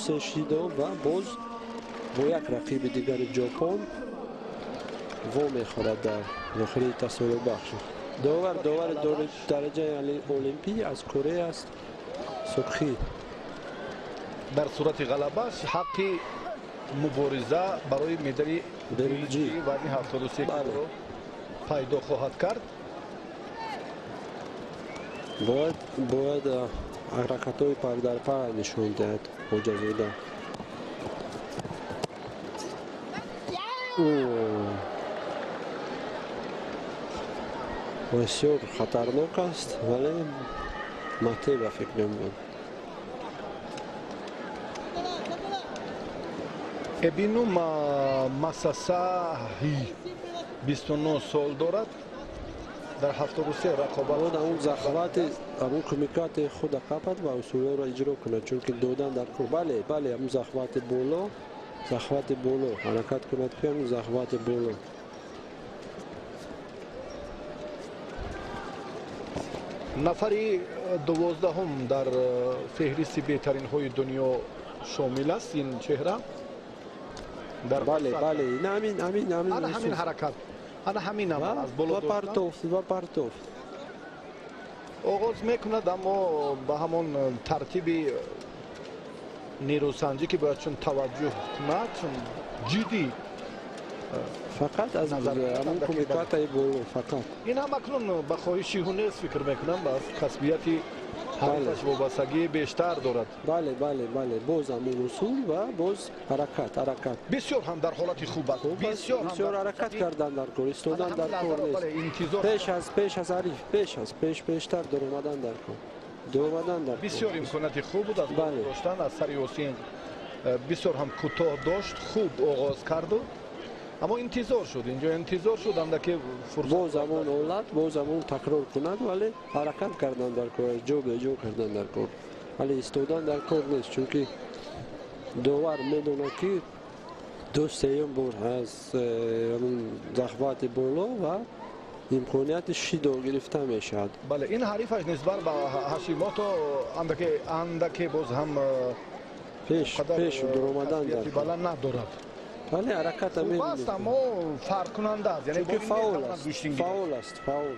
Се шидо ва боз бо як рақиби дигари Ҷопон вомехӯрад дар дохили тасолубахш. Довар довари дараҷаи олимпӣ аз Корея аст, Сукхи. Дар сурати ғалабаш ҳаққи мубориза барои медали биринҷӣ вазни 73 килоро пайдо хоҳад кард. Бояд ҳаракатҳои пардарпар нишон диҳад Ҳоҷазода. Бисёр хатарнок аст, вале мате ба фикрам буд. Эбину Масасаҳи 29 сол дорад, дар 73 рақобат. Ҳамун захвати, ҳамун кумикати худа қапад ва усулҳоро иҷро кунад, чунки додан дар кор. Бале, бале, ҳамун захвати боло, захвати боло ҳаракат кунад, ки ҳамун захвати боло. Нафари 12-ум дар феҳристи беҳтаринҳои дунё шомил аст ин чеҳра. Дар бале, бале, ин ҳамин, ҳамин, ҳамин, ана ҳамин ҳаракат, ана ҳамин амал аз боло ва партофт, ва партофт. Оғоз мекунад, аммо ба ҳамон тартиби нерӯсанҷӣ, ки бояд чун таваҷҷӯҳ кунад, чун ҷиддӣ. Фақат аз ҳамон кумикатаи боло фақат. Ин ҳам акнун ба хоҳиши ӯ нест, фикр мекунам, ба касбияти ҳарифаш вобастагии бештар дорад. Бале, бале, бале, боз ҳамон усул ва боз ҳаракат, ҳаракат. Бисёр ҳам дар ҳолати хуб аст, бисёр ҳаракат кардан дар кор, истодан дар кор нест. Пеш аз ҳариф, пеш аз пеш, пештар дуромадан дар кор, дуромадан дар кор. Бисёр имконияти хуб буд аз боло доштан аз сари Ҳусейн, бисёр ҳам кӯтоҳ дошт, хуб оғоз карду, аммо интизор шуд, инҷо интизор шуд андаке фурсат. Боз ҳамон ҳолат, боз ҳамон такрор кунад, вале ҳаракат кардан дар кор, ҷо беҷо кардан дар кор, вале истодан дар кор нест, чунки довар медонад, ки ду сеюм бор аз ҳамон захвати боло ва имконияти шидо гирифта мешавад. Бале, ин ҳарифаш нисбат ба Ҳашимото андаке, андаке боз ҳам пеш, пеш дуромадан дар баланд надорад. Вале ҳараката хуб аст, аммо фарқкунанда аст, яъне чунки фаъол аст, фаъол аст, фаъол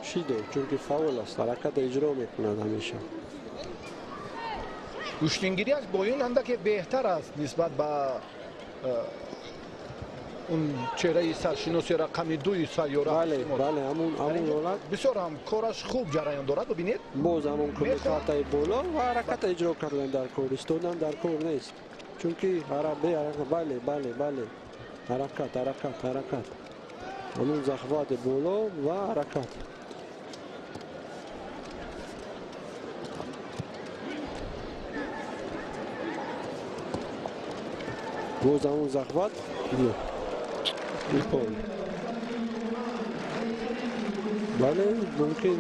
шидо, чунки фаъол аст, ҳараката иҷро мекунад ҳамеша. Гӯштингириаш бо ин андаке беҳтар аст нисбат ба он чеҳраи саршиноси рақами дуи сайёра. Бале, бале, ҳамун, ҳамун ҳолат. Бисёр ҳам кораш хуб ҷараён дорад, бибинед. Боз ҳамон кумикатаи боло ва ҳараката иҷро кардан дар кор, истодан дар кор нест, чунки бале, бале, бале, ҳаракат, ҳаракат, ҳаракат, ҳамун захвати боло ва ҳаракат. Боз ҳамун захват, ипон. Бале, мумкин,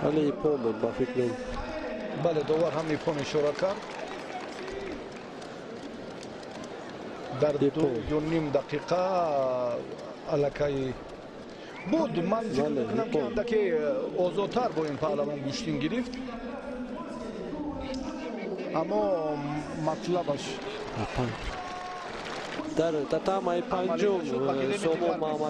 бале, ипон буд ба фикрам. Бале, довар ҳам ипон ишора кард. Дар 2.5 дақиқа аллакай буд. Ман фикр мекунам, ки андаке озодтар бо ин паҳлавон гӯштин гирифт, аммо матлабаш дар татамаи панҷум Сомон Маҳамад.